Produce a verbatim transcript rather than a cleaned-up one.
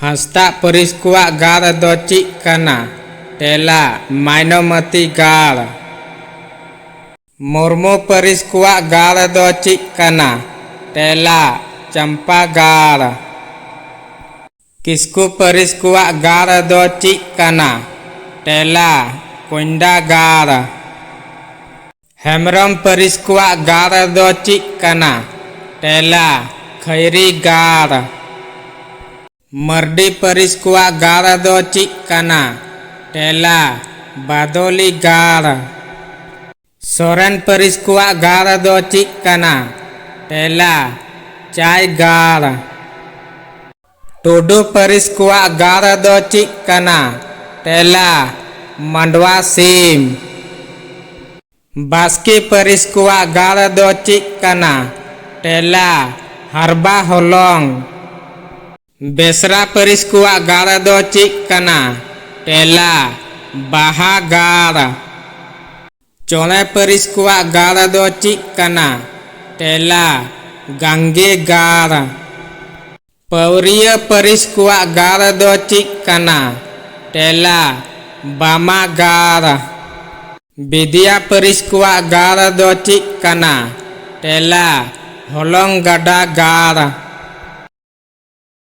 ᱦᱟᱸᱥᱫᱟᱜ ᱯᱟᱹᱨᱤᱥ ᱠᱚᱣᱟᱜ ᱜᱟᱲ ᱫᱚ ᱪᱮᱫ ᱠᱟᱱᱟ? ᱛᱮᱞᱟ, ᱢᱟᱭᱱᱚᱢᱟᱹᱛᱤ ᱜᱟᱲ᱾ ᱢᱩᱨᱢᱩ ᱯᱟᱹᱨᱤᱥ ᱠᱚᱣᱟᱜ ᱜᱟᱲ ᱫᱚ ᱪᱮᱫ ᱠᱟᱱᱟ? ᱛᱮᱞᱟ, ᱪᱟᱢᱯᱟ ᱜᱟᱲ᱾ ᱠᱤᱥᱠᱩ ᱯᱟᱹᱨᱤᱥ ᱠᱚᱣᱟᱜ ᱜᱟᱲ ᱫᱚ ᱪᱮᱫ ᱠᱟᱱᱟ? ᱛᱮᱞᱟ, ᱠᱚᱧᱰᱟ ᱜᱟᱲ᱾ ᱦᱮᱢᱵᱽᱨᱚᱢ ᱯᱟᱹᱨᱤᱥ ᱠᱚᱣᱟᱜ ᱜᱟᱲ ᱫᱚ ᱪᱮᱫ ᱠᱟᱱᱟ? ᱛᱮᱞᱟ, ᱠᱷᱟᱹᱭᱨᱤ ᱜᱟᱲ᱾ ᱢᱟᱹᱨᱰᱤ ᱯᱟᱹᱨᱤᱥ ᱠᱚᱣᱟᱜ ᱜᱟᱲ ᱫᱚ ᱪᱮᱫ ᱠᱟᱱᱟ? ᱛᱮᱞᱟ, ᱵᱟᱫᱚᱞᱤ ᱜᱟᱲ᱾ ᱥᱚᱨᱮᱱ ᱯᱟᱹᱨᱤᱥ ᱠᱚᱣᱟᱜ ᱜᱟᱲ ᱫᱚ ᱪᱮᱫ ᱠᱟᱱᱟ? ᱛᱮᱞᱟ, ᱪᱟᱭ ᱜᱟᱲ᱾ ᱴᱩᱰᱩ ᱯᱟᱹᱨᱤᱥ ᱠᱚᱣᱟᱜ ᱜᱟᱲ ᱫᱚ ᱪᱮᱫ ᱠᱟᱱᱟ? ᱛᱮᱞᱟ, ᱢᱟᱰᱣᱟ ᱥᱤᱢ᱾ ᱵᱟᱥᱠᱮ ᱯᱟᱹᱨᱤᱥ ᱠᱚᱣᱟᱜ ᱜᱟᱲ ᱫᱚ ᱪᱮᱫ ᱠᱟᱱᱟ? ᱛᱮᱞᱟ, ᱦᱟᱨᱵᱟ ᱦᱚᱞᱚᱝ᱾ ᱵᱮᱥᱨᱟ ᱯᱟᱹᱨᱤᱥ ᱠᱚᱣᱟᱜ ᱜᱟᱲ ᱫᱚ ᱪᱮᱫ ᱠᱟᱱᱟ? ᱛᱮᱞᱟ, ᱵᱟᱦᱟ ᱜᱟᱲ᱾ ᱪᱚᱬᱮ ᱯᱟᱹᱨᱤᱥ ᱠᱚᱣᱟᱜ ᱜᱟᱲ ᱫᱚ ᱪᱮᱫ ᱠᱟᱱᱟ? ᱛᱮᱞᱟ, ᱜᱟᱝᱜᱮ ᱜᱟᱲ᱾ ᱯᱟᱹᱣᱨᱤᱭᱟᱹ ᱯᱟᱹᱨᱤᱥ ᱠᱚᱣᱟᱜ ᱜᱟᱲ ᱫᱚ ᱪᱮᱫ ᱠᱟᱱᱟ? ᱛᱮᱞᱟ, ᱵᱟᱢᱟ ᱜᱟᱲ᱾ ᱵᱤᱫᱤᱭᱟ ᱯᱟᱹᱨᱤᱥ ᱠᱚᱣᱟᱜ ᱜᱟᱲ ᱫᱚ ᱪᱮᱫ ᱠᱟᱱᱟ? ᱛᱮᱞᱟ, ᱦᱚᱞᱚᱝ ᱜᱟᱰᱟ ᱜᱟᱲ᱾